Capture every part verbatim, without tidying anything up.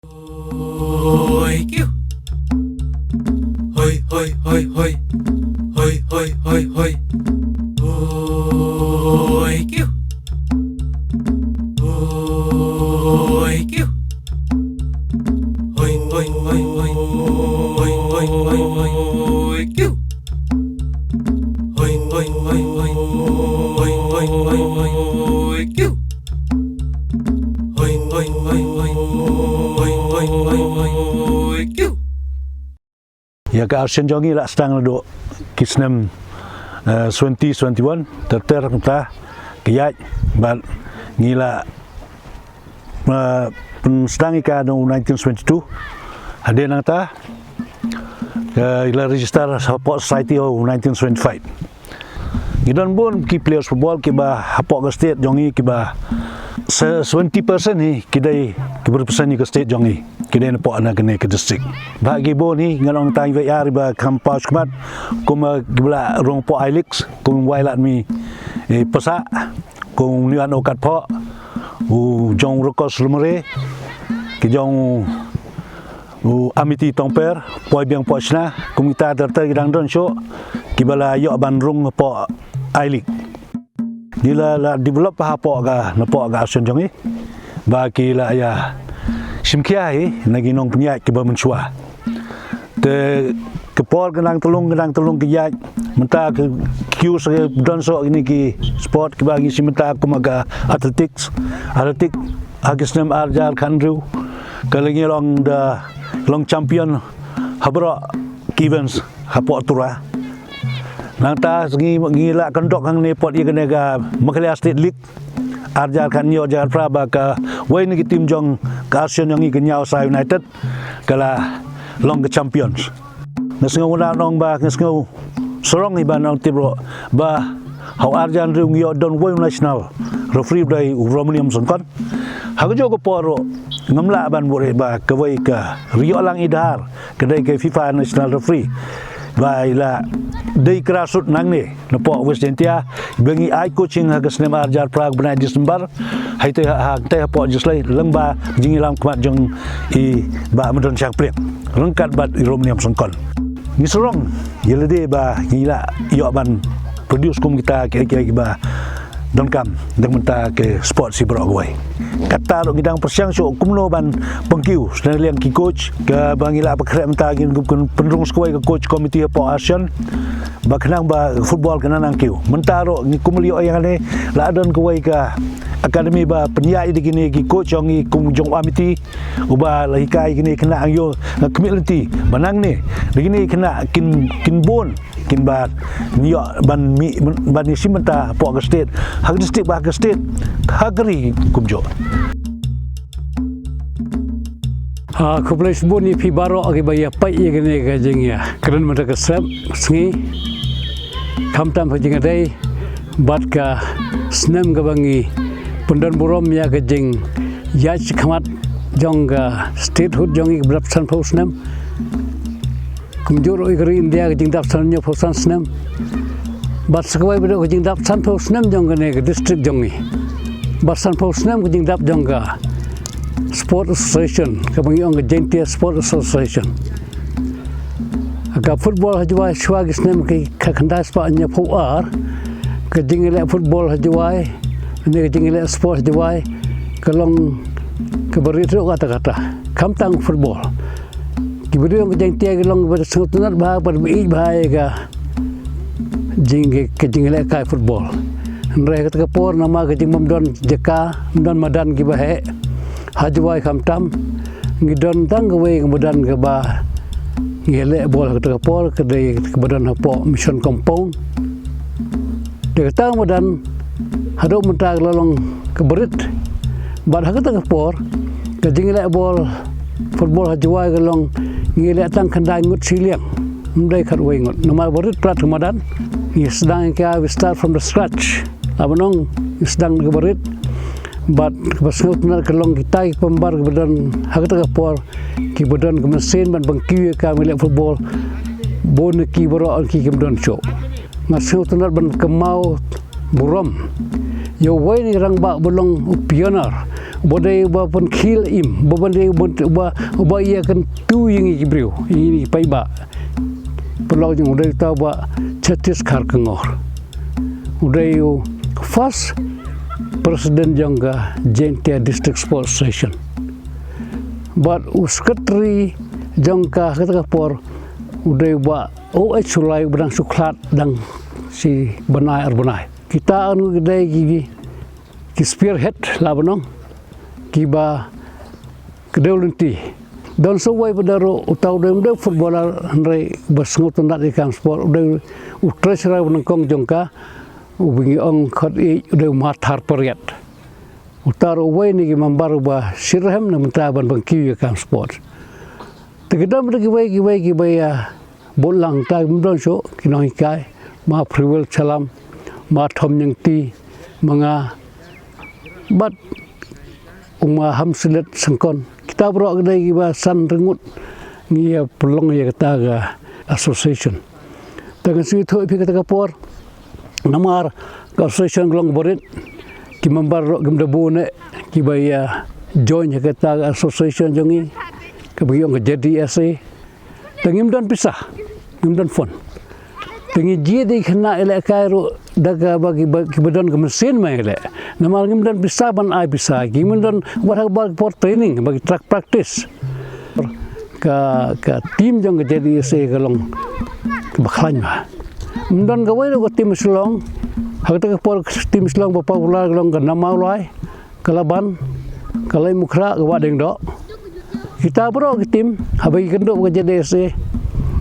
Hoi kiu. Hoi, hoi, hoi, hoi. Hoi, hoi, hoi, hoi. Hoi kiu. Hoi kiu. Hoi, hoi, hoi, hoi. Hoi, hoi, hoi, hoi. Hoi kiu. Hoi, hoi, hoi, hoi. Hoi, hoi, hoi, hoi. Hoi kiu. Hoi, hoi, hoi, hoi. Hoi, hoi, hoi, hoi. Hoi kiu. Ïa ka Arsian jong ngi la sdang naduh ki snem, eh, twenty twenty-one, ter ter mynta ka ïaid, bad ngi la, eh, pynsdang ïa ka naduh nineteen twenty-two. Hadien nangta, eh, la register hapoh society ha u nineteen twenty-five. Ngi don bun ki players football kiba hapoh ka state jong ngi kiba se-, seventy percent hi ki dei kiba represent ïa ka state jong ngi. Ki dei napoh na kane ka district. Ba ki bun hi ngan ong tang wei ar ba kham paw khmat, kum, eh, kiba la rung hapoh I-League, kum Wailadmiki, eh, Passaiah, kum Nian Okatphoh, u jong Rokos Lumre, ki jong u Amity Tongper, Poibiang Pochna, kum kita ter ter ki dang don shuh, kiba la ïoh ban rung hapoh I-League. Ngi la, la develop hapoh ka, napoh ka Arsian jong ngi. Ba ki la ïa shim khia hi na ki nongpynïaid kiba mynshuwa. Te ka por ka nang tyllung, ka nang tyllung ka ïaid. Mynta ka kiew sa ka don shuh kine ki sport kiba ngi shim mynta kum ka athletics. Athletic ha ki snem ar hajar khathynriew ka la ngi long da, long champion ha baroh ki events hapoh Tura. Nangta ngi, ngi la conduct hangne pat ïa kane ka Meghalaya State League ar hajar khathynñiew, ar hajar phra, ba kawei na ki team jong ka Arsian jong ngi, ka Nyaw Sa United, ka la long ka champions. Nga sngew ngan ong ba nga sngew sarong hi ban ong tip ruh ba ha u ar hajar hynriew ngi ïoh don wei u national referee, u dei u Romanium Sengkon. Ha kajuh ka por ruh ngam lah ban buhrieh ba kawei ka ri ïoh lang i Dhar ka dei ka FIFA national referee ba i la dei kra sut nangne napoh West Jaintia, ba ngi ai coaching ha ka snem ar hajar phra ka bnai December. Hai te ha, ha te hapoh Jislei lyngba jingïalam khmat jong i Bah Mdon Shangpliang ryngkat bad i Romanium Sengkon. Ngi sarong ïa lade ba ngi la ïoh ban produce kum kita ki, ki, kiba donkam dang mynta ki sport shi baroh kawei. Kata ruh ngi dang pyrshang shuh kumno ban pynkiew sdang liang ki coach, kaba ngi la pynkhreh mynta ngi pyn-, pynrung sa kawei ka coach committee hapoh Arsian. Ba khnang ba football kan nang kiew. Mynta ruh ngi kum lyoh ïa kane la don kawei ka academy ba pynïaid ïa kine ki coach jong ngi kum jong u Amity, uba la hikai kine khynnah, ïoh nga khmih lynti ba nangne da kine khynnah kin, kin bun kin ba ïoh ban mih, ban ïashim bynta hapoh ka state, ha ka district bad ha ka state, ha ka ri kumjuh. Ah, khublei shibun ïa phi baroh kiba ïa peit ïa kane ka jingïakren mynta ka step sngi. Khamtam ha jingïadei bad ka snem kaba ngi pyndon burom ïa ka jingïaid shakhmat jong ka statehood jong ngi kaba dap sanphew snem. Kumjuh ruh ïa ka ri India ka jingdap sanphew san snem. Bad sa kawei pat ka jingdap sanphew snem jong kane ka district jong ngi. Bad sanphew snem ka jingdap jong ka Sport Association, kaba ngi ong ka Jaintia Sport Association. Ka football ha Jowai shuwa ki snem ki khyndai spah hynñiewphew ar, ka jingïaleh football ha Jowai ne ka jingïaleh sport ha Jowai ka long kaba rit ruh katta katta. Khamtam football. Ki briew jong ka Jaintia ki long kiba sngewtynnat bha, bad ba ïeit bha ïa ka jing, ka, ka jinglehkai football. Hynrei ha kata ka por namar ka jingbym don jaka, bym don madan kiba heh ha Jowai khamtam, ngi don tang kawei ka madan kaba ngi leh bol ha kata ka por, ka dei kaba don hapoh Mission Compound. Te kata ka madan haduh mynta ka la long kaba rit. Bad ha kata ka por ka jingleh bol football ha Jowai ka long ngi leh tang khyndai ngut shiliang, ym dei khatwei ngut. Namar ba rit palat ka madan, ngi sdang ïa ka, we start from the scratch. Lah ban ong ngi sdang na kaba rit. Bad kaba sngewtynnat ka long kita ki pynban kiba don ha kata ka por, kiba don ka mynsiem ban pynkiew ïa ka, ba ngi leh football, bun na ki baroh ki kim don shuh. Nga sngewtynnat ban kynmaw burom ïa uwei na ki rangbah ba long u pioneer, Uba dei uba pynkhih im, uba dei uba, uba, uba ïakyntu ïa ngi ki briew, ïa ngi ki paidbah. Paralok jong u dei uta u Bah Chatiskar Kongor. U dei u first president jong ka Jaintia District Sports Association. Bad u secretary jong ka ha kata ka por u dei u Bah O H Shullai, uba dang shu khlad dang shi bnai ar bnai. Kita hynrei ki dei ki, ki spearhead lah ban ong, kiba kdew lynti. Don sa uwei pat ruh, uta u dei, u dei footballer hynrei ba sngewtynnat ïa ka kam sport, u dei u treasurer ba nyngkong jong ka, uba ngi ong khot ïa u dei u Mathar Pariat. Uta ruh uwei na ki member uba shitrhem na bynta ban pynkiew ïa ka kam sport. Te ki don pat kiwei kiwei kiba ïa bud lang, ta kim don shuh, ki nonghikai, Ma Priwel Chalam, Ma Thom Nyngti, ma nga, bad u Ma Hamsilet Syngkon. Kita baroh ki dei kiba san ryngut ngi ïa pynlong ïa kata ka association. Te ngan sngewthuh ïa phi kata ka por, namar ka association ka long barit, ki member ruh kim da bun eh kiba ïa join ïa kata ka association jong ngi, kaba ngi ong ka J D S A. Te ngim don pisa, ngim don fund. Te ngi jied ïa ki khynnah ïalehkai ruh da kaba kiba, kiba don ka mynsiem ma ïaleh. Namar ngim don pisa ban ai pisa, ngim don, wat ha kaba ki por training, ba ki track practice. Ka, ka team jong ka J D S A ka long kaba khlaiñ bha. Ngim don kawei ruh ka team Shillong, ha kata ka por ka team Shillong ba popular ka long ka Namawlai, ka Laban, ka Laitumkhrah, ka Wahdiengdoh. Kita baroh ki team, haba ki kynduh ka J D S A,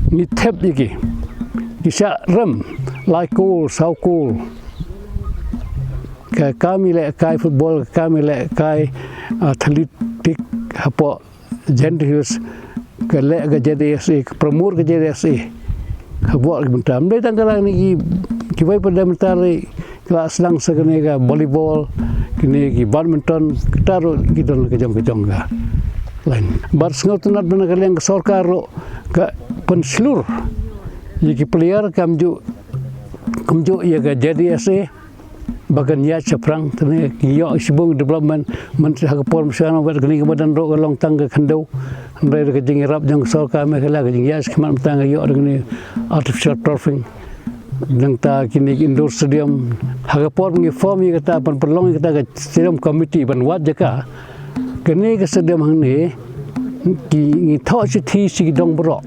ngi thep ïa ki. Ki shah rem, lai kol, saw kol. Ka kam ïalehkai football, ka kam ïalehkai athletic, hapoh Jaintia Hills, ka leh ka J D S A, ka promote ka J D S A. Hapoh ki bynta. Ym dei tang ka la kine ki, kiwei pat de mynta ruh, ki la sdang sa kine ka volleyball, kine ki badminton, kita ruh ki don ka jong ka jong ka line. Bad sngewtynnat ba na ka liang ka sorkar ruh ka pynshlur ïa ki player, kam ju, kam ju ïa ka J D S A ba kan ïaid shaphrang, te ne ki ïoh shibun development, mynta ha ka por mynshwa wat kine kiba don ruh ka long tang ka khyndew. Hynrei da ka jingïarap jong ka sorkar Meghalaya, ka jingïaid shakhmat mynta ka ïoh da kine artificial turfing. Nangta kine ki indoor stadium. Ha ka por ngi form ïa kata, ban pynlong ïa kata ka stadium committee ban wad jaka. Kane ka stadium hangne, ki ngi thoh shithi sha ki dong baroh.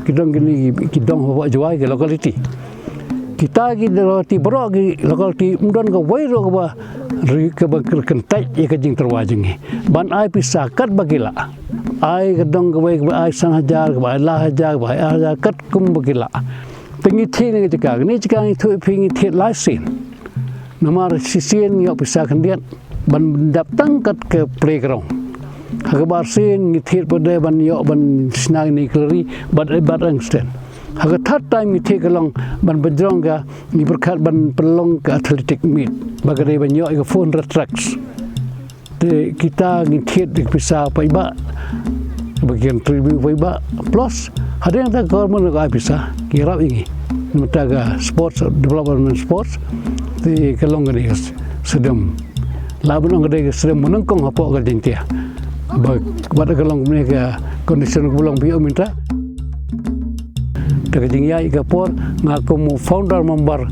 Ki dong kine ki, ki dong hapoh Jowai, ki locality. Kita ki locality baroh, ki locality ym don kawei ruh kaba ri, kaba kyntait ïa ka jingtyrwa jong ngi ban ai pisa katba ki lah. Ai ka dong kawei kaba ai san hajar, kaba ai lai hajar, kaba ai ar hajar, katkum ba ki lah. Te ngi thied na ka jaka, kane jaka ngi thuh ïa phi, ngi thied lai sien. Namar shisien ngi ïoh pisa khyndiat ban dap tang kat ka playground. Ha kaba ar sien ngi thied pat de ban ïoh ban shna ïa kine ki khliehri bad, bad rangstand. Ha ka third time ngi thied ka long ban pynjrong ka, ngi pyrkhat ban pynlong ka athletic meet. Ba ka dei ban ïoh ïa ka four hundred tracks. Te kita ngi thied da ka pisa paidbah, ba ki contribute paidbah, plus hadien ta ka government ka ai pisa, ki ïarap ïa ngi. Mynta ka sports, development sports, te ka long kane ka stadium. Lah ban ong ka dei ka stadium ba nyngkong hapoh ka Jaintia. Ba, bad ka long kane ka condition kaba long phi ïoh mynta. Te ka jingïaid ka por, nga kum u founder member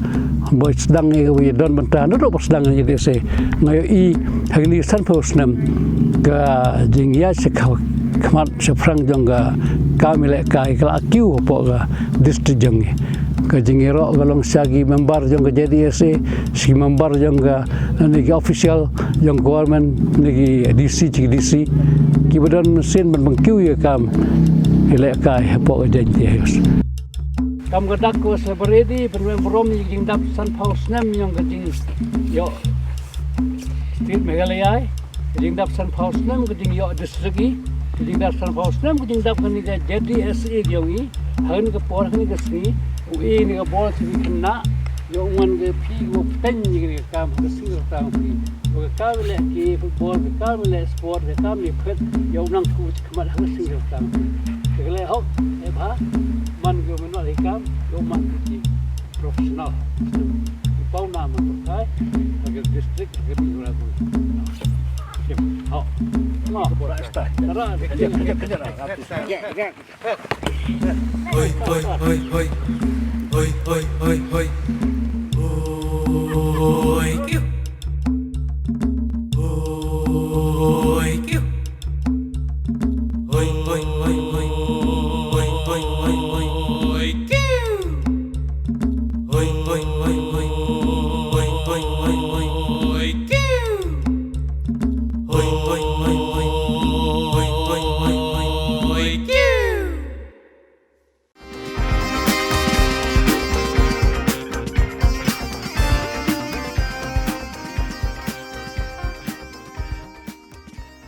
ba sdang ïa kaba ïadon bynta naduh ba sdang ïa ka J D S A. Nga ïohi ha kine ki sanphew snem ka jingïaid sha khmat shaphrang jong ka kam ïalehkai ka la kiew hapoh ka district jong ngi. Ka jingïaroh ka long sha ki member jong ka J D S A, sha ki member jong ka, ne ki official jong government, ne ki D C, ki D C, kiba don mynsiem ban pynkiew ïa ka kam ïalehkai hapoh ka Jaintia Hills. Kam ka dak ko sa ba ready ban wan burom ïa ka jingdap sanphew snem jong ka jingïoh State Meghalaya, ka jingdap sanphew snem ka jingïoh district, ka jingdap sanphew snem ka jingdap kane ka J D S A jong ngi, ha kane ka por, ha kane ka sngi, u e ne ka bol sha ki khynnah, ïoh wan ka phi, ïoh pynbeit ïa kane ka kam ha ka sngi ka rta phi. Ïoh ka kam leh ki football, ka kam leh sport, ka kam leh cricket, ïoh nang ku khmat ha ka sngi ka rta phi. Te ka leh hok, eh, bha, man ka mynno ïa ka kam, ïoh man ka ki professional. Ki paw na man ka kai, ha ka district, ha ka ri, ha ka ri. Kim, hok. Hoi, hoi, hoi, hoi. Hoi, hoi, hoi, hoi. Hoi, kiu. Hoi, kiu. Hoi, hoi, hoi, hoi. Hoi, hoi, hoi, hoi. Hoi, kiu. Hoi, hoi,